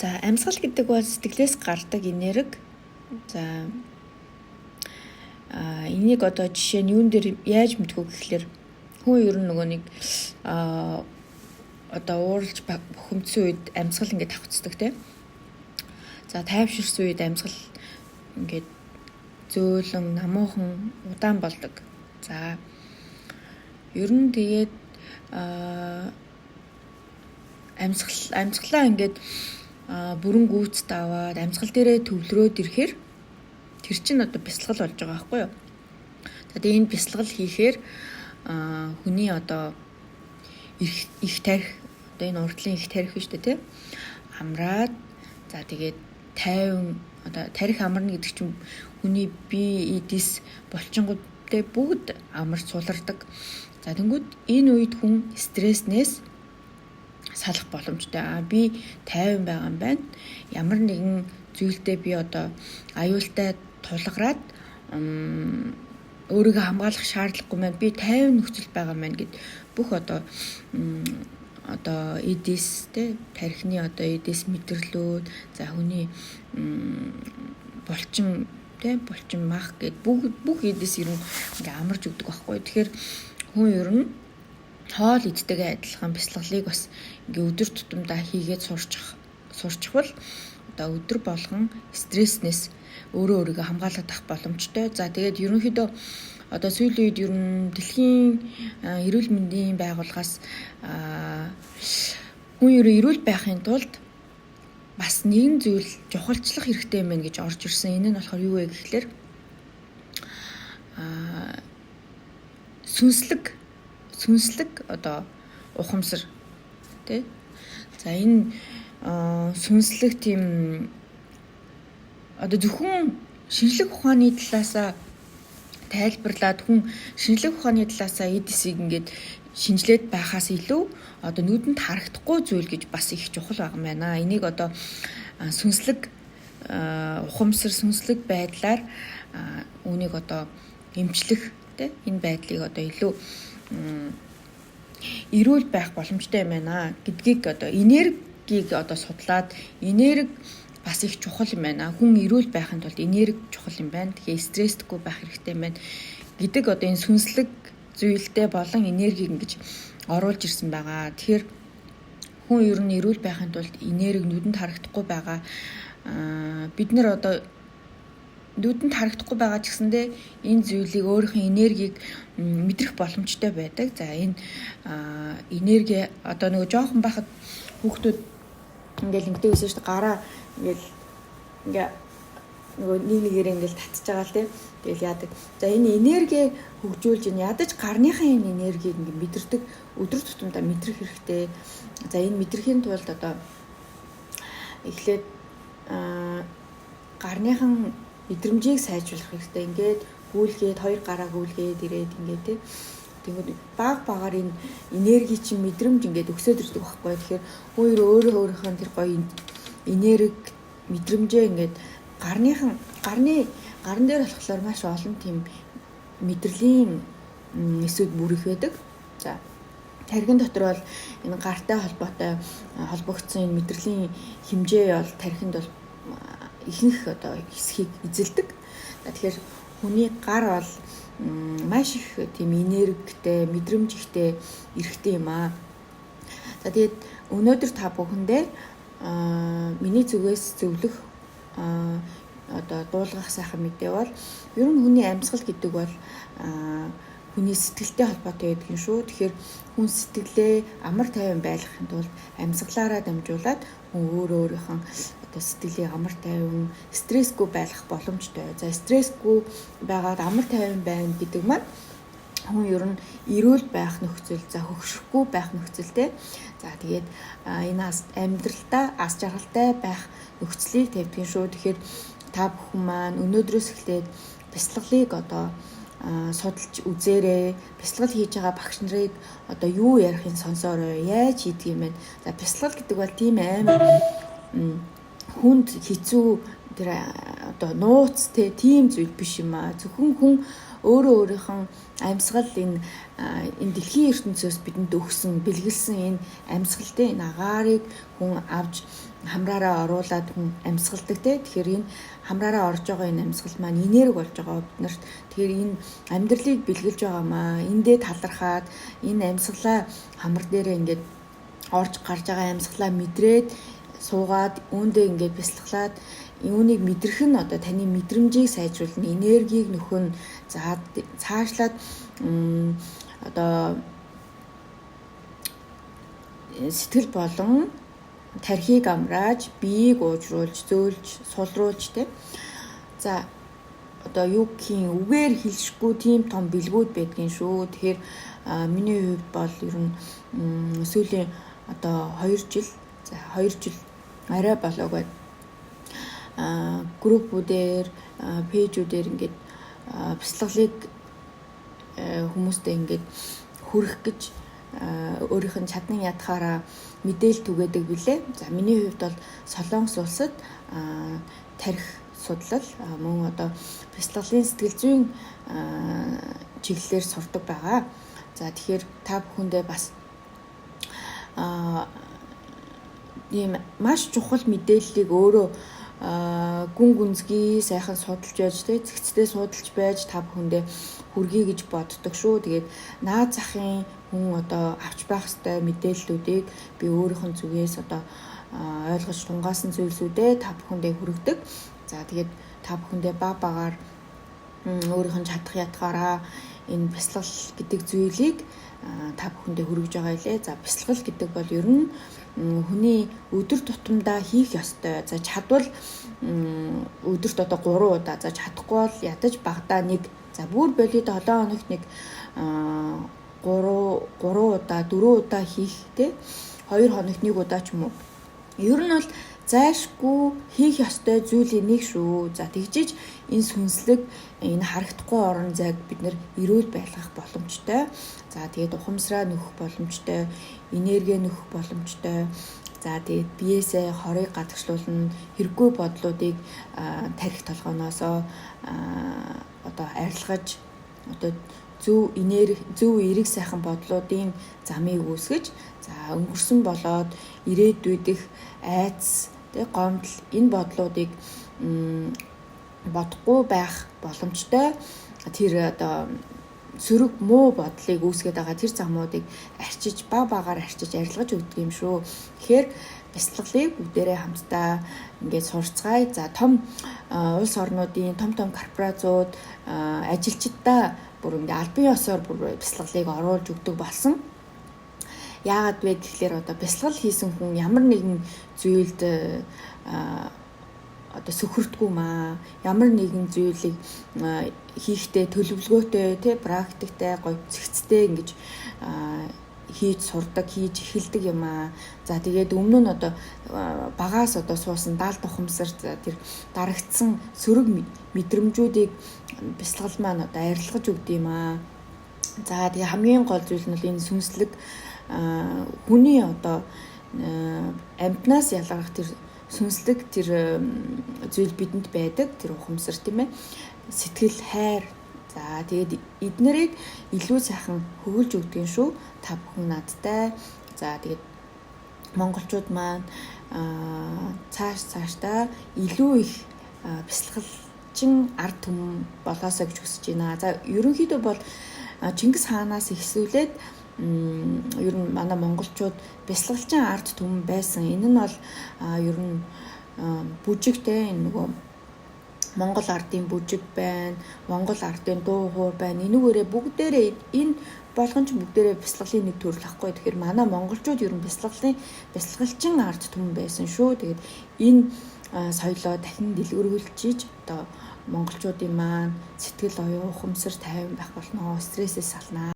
За, амьсгал гэдэг бол сэтгэлээс гардаг энерги. За, энийг одоо жишээ нь юун дээр яаж мэдэх вэ гэхлээр хүн ер нь нөгөө нэг одоо ууралж бухимдсан үед амьсгал ингээд давхцдаг, тийм. За, тайвширсан үед амьсгал ингээд зөөлөн, намуухан, удаан болдог. За, ер нь тэгээд амьсгалаа ингээд бүрэн гүйцэд аваад амьсгал дээрээ төвлөрөөд ирэхээр тэр чинь одоо бясалгал болж байгаа байхгүй юу? За, тэгээ энэ бясалгал хийхээр хүний одоо их тарих, одоо энэ урдлын их тарих биш үү, те? Амраад, за, тэгээд 50 одоо тарих амарна гэдэг чинь хүний бие, эдис, булчингууд, те, бүгд амарч сулардаг. За, тэнгүүд энэ үед хүн стресснээс салах боломжтой. Би 50 байгаа юм байна. Ямар нэгэн зүйлдээ би одоо аюултай тулгараад өөрийгөө хамгаалах шаардлагагүй маань, би 50 нөхцөл байгаа маань гэд бүх одоо эдис, те, тархины одоо эдис мэдрэлүүд, за, хүний булчин, те, булчин, мах гэд бүх эдис ер нь ингээ амарч өгдөг байхгүй. Тэгэхээр хүн ер нь хоол идтэйгээ адилхан бясалгалыг бас ингээ өдөр тутамдаа хийгээд сурчвал одоо өдөр болгон стресснээс өөрөө өөрийгөө хамгаалах боломжтой. За, тэгээд ерөнхийдөө одоо сүүлийн үед ер нь дэлхийн эрүүл мэндийн байгууллагаас хүн ер нь эрүүл байхын тулд бас нэгэн зүйл чухалчлах хэрэгтэй юм байна гэж орж ирсэн. Энэ нь болохоор юу вэ гэхлээр сүнслэг одоо ухамсар, тий. За, энэ сүнслэг тийм одоо зөвхөн шинжлэх ухааны талаасаа тайлбарлаад, хүн шинжлэх ухааны талаасаа эдисийг ингээд шинжилээд байхаас илүү одоо нүдэнд харагдахгүй зүйл гэж бас их чухал байгаа юм байна. Энийг одоо сүнслэг ухамсар, сүнслэг байдлаар үүнийг одоо эмчлэх, тий, энэ байдлыг одоо илүү эрүүл байх боломжтой юм байна гэдгийг одоо энергийг одоо судлаад, энерги бас их чухал юм байна. Хүн эрүүл байхын тулд энерги чухал юм байна. Тэгэхээр стрессгүй байх хэрэгтэй юм байна гэдэг одоо энэ сүнслэг зүйлтэй болон энергийг ингэж оруулж ирсэн байгаа. Тэгэхээр хүн ер нь эрүүл байхын тулд энерги, нүдэнд харагдахгүй байгаа, бид нар одоо нүдэнд харагдахгүй байгаа ч гэсэндээ энэ зүйлийг, өөрийнхөө энергийг мэдрэх боломжтой байдаг. За, энэ энерги одоо нөгөө жоохон байхад хүүхдүүд ингээл ингэдэг байсан шүү дээ. Гараа ингээл ингээ нөгөө нэг нэгээрээ ингээл татж байгаа л, тий. Тэгэл яадаг. За, энэ энерги хөгжүүлж, энэ ядаж гарныхаа энэ энергийг ингээ мэдэрдэг, өдөр тутамдаа мэдрэх хэрэгтэй. За, энэ мэдрэхийн тулд одоо эхлээд гарныхан мэдрэмжийг сайжруулах хэрэгтэй. Ингээд гүйлгээд, хоёр гараа гүйлгээд ирээд ингээд, тий. Тэнгүүд баг багаар энэ энерги чинь, мэдрэмж ингээд өсөөд ирдэг байхгүй. Тэгэхээр хүн өөрөө өөрийнхөө тэр гоё энерги мэдрэмжээ ингээд гарныхан гарны гаран дээр болохоор маш олон тийм мэдрэлийн эсүүд бүрэх байдаг. За, тархин дотор бол энэ гартай холбоотой холбогдсон энэ мэдрэлийн хэмжээ бол тархинд бол ихэнх одоо хэсгийг эзэлдэг. Тэгэхээр хүний гар бол маш их тийм энергитэй, мэдрэмж ихтэй эрхтэй юм аа. За, тэгээд өнөөдөр та бүхэндээ миний зүгээс зөвлөх, одоо дуулгах сайхан мэдээ бол ер нь хүний амьсгал гэдэг бол хүний сэтгэлтэй холбоотой байдаг юм шүү. Тэгэхээр хүн сэтгэлээ амар тайван байлгахын тулд амьсгалаараа дамжуулаад хүн өөрөө өөрийнхөө одоо сэтгэлийг амар тайван, стрессгүй байлгах боломжтой. За, стрессгүй байгаад амар тайван байна гэдэг маань хүн ер нь эрүүл байх нөхцөл, за, хөгшөхгүй байх нөхцөлтэй. За, тэгээд энэ амьдралдаа аз жаргалтай байх нөхцөлийг тавьдаг шүү. Тэгэхээр та бүхэн маань өнөөдрөөс эхлээд бясалгалыг одоо судалж үзээрэй. Бясалгал хийж байгаа багш нарыг одоо юу ярихыг сонсоорой. Яаж хийдэг юм бэ? За, бясалгал гэдэг бол тийм амар хүнд хэцүү тэр одоо нууц, те, тийм зүйл биш юм аа. Зөвхөн хүн өөрөө өөрийнхөө амьсгал, энэ энэ дэлхийн ертөнцөөс бидэнд өгсөн, бэлгэлсэн энэ амьсгалтай энэ агаарыг хүн авч Хамраараа оруулаад хүн амьсгалдаг те. Тэгэхээр энэ хамраараа орж байгаа энэ амьсгал маань энерги болж байгаа бид нарт. Тэгэхээр энэ амьдралыг бэлгэлж байгаа маа. Эндээ талархаад энэ амьсгалаа хамар дээрээ ингээд орж гарч байгаа амьсгалаа мэдрээд суугаад үүндээ ингээд бясалгалаад үүнийг мэдрэх нь одоо таны мэдрэмжийг сайжруулна, энергийг нөхөн. За, цаашлаад одоо сэтгэл болон тархийг амрааж, биеийг уужруулж, зөөлж, сулруулж тэ. За, одоо юу гэх юм, үгээр хэлшгүй тийм том бэлгүүд байдгийн шүү. Тэгэхээр миний хувьд бол ер нь сүүлийн одоо 2 жил, за 2 жил арай болоогүй группүүдээр, пэйжүүдээр ингээд бясалгалыг хүмүүстэй ингээд хүргэх гэж өөрийнх нь чадан ядахаараа мэдээлэл түгээдэг билээ. За, миний хувьд бол Солонгос улсад тархи судлал мөн одоо бясалгалын сэтгэл зүйн чиглэлээр сурдаг байгаа. За, тэгэхээр та бүхэндээ бас ийм маш чухал мэдээллийг өөрөө гүн гүнзгий сайхан судалж байж тэ цэгцтэй судалж байж та бүхэндээ хүргэе гэж боддог шүү. Тэгээд наад захын хүн одоо авч байх ёстой мэдээллүүдийг би өөрийнх нь зүгээс одоо ойлгож тунгаасан зүйлсүүдээ та бүхэндээ хүргэдэг. За, тэгээд та бүхэндээ баг багаар өөрийнх нь чадах ядахаараа энэ бясалгал гэдэг зүйлийг та бүхэндээ хүргэж байгаа илээ. За, бясалгал гэдэг бол ер нь хүний өдөр тутамдаа хийх ёстой. За, чадвал өдөрт одоо 3 удаа. За, чадахгүй бол ядаж багадаа нэг. За, бүр болид 7 хоногт нэг 3 3 удаа, 4 удаа хийх те. 2 хоногт нэг удаа ч юм уу. Ер нь бол зайлшгүй хийх ёстой зүйлийн нэг шүү. За, тэгжиж энэ сүнслэг энэ харагдахгүй орон зайг бид нэр эрүүл байлгах боломжтой. За, тэгээд ухамсараа нөхөх боломжтой, энерги нөхөх боломжтой. За, тэгээд биесээ хорыг гадагшлуулна, хэрэггүй бодлуудыг тархи толгойноосоо одоо арилгаж одоо зөв энерги, зөв эерэг сайхан бодлуудын замыг үүсгэж, за өнгөрсөн болоод ирээдүйдэх айдас тэг гомдол энэ бодлуудыг бодохгүй байх боломжтой. Тэр одоо сөрөг муу бодлыг үүсгээд байгаа тэр замуудыг арчиж баг багаар арчиж арилгаж өгдөг юм шүү. Тэгэхээр бясалгалыг бүгдээрээ хамтдаа ингээд сурцгаая. За, том улс орнуудын том том корпорациуд ажилчдаа бүр ингээд албан ёсоор бүр бясалгалыг оруулж өгдөг болсон. Яагаад вэ гэхлээр одоо бясалгал хийсэн хүн ямар нэгэн зүйлд одоо сөхөрдгүү маа. Ямар нэгэн зүйлийг хийхдээ төлөвлөгөөтэй, тэ практиктай, гоё цэгцтэй ингэж хийж сурдаг, хийж эхэлдэг юм аа. За, тэгээд өмнө нь одоо багаас одоо суусан даалт ухамсар, тэр дарагдсан сөрөг мэдрэмжүүдийг бясалгал маань одоо арилгаж өгд юм аа. За, тэгээ хамгийн гол зүйл нь бол энэ сүнслэг хүний одоо амьтнаас ялгарах тэр сүнслэг тэр зүйл бидэнд байдаг, тэр ухамсар, тийм ээ, сэтгэл, хайр. За, тэгээд эднэрийг илүү сайхан хөгөлж өгдөг юм шүү. Та бүхэн надтай. За, тэгээд монголчууд маань цааш цаашдаа илүү их бясалгалчин ард түмэн болоосой гэж хүсэж байна. За, ерөнхийдөө бол Чингис хаанаас эхлүүлээд ер нь манай монголчууд бясалгалчин ард түмэн байсан. Энэ нь бол ер нь бүжигтэй энэ нөгөө Монгол ардын бүжиг байна, Монгол ардын дуу хуур байна. Энүүгээрээ бүгдээрээ энэ болгон ч бүгдээрээ бясалгалын нэг төрөл ахгүй. Тэгэхээр манай монголчууд ер нь бясалгалчин ард түмэн байсан шүү. Тэгээд энэ соёлоо дахин дэлгэрүүлчихиж одоо монголчуудын маань сэтгэл оюун ухамсар тайван байх болно. Стрессээс салнаа.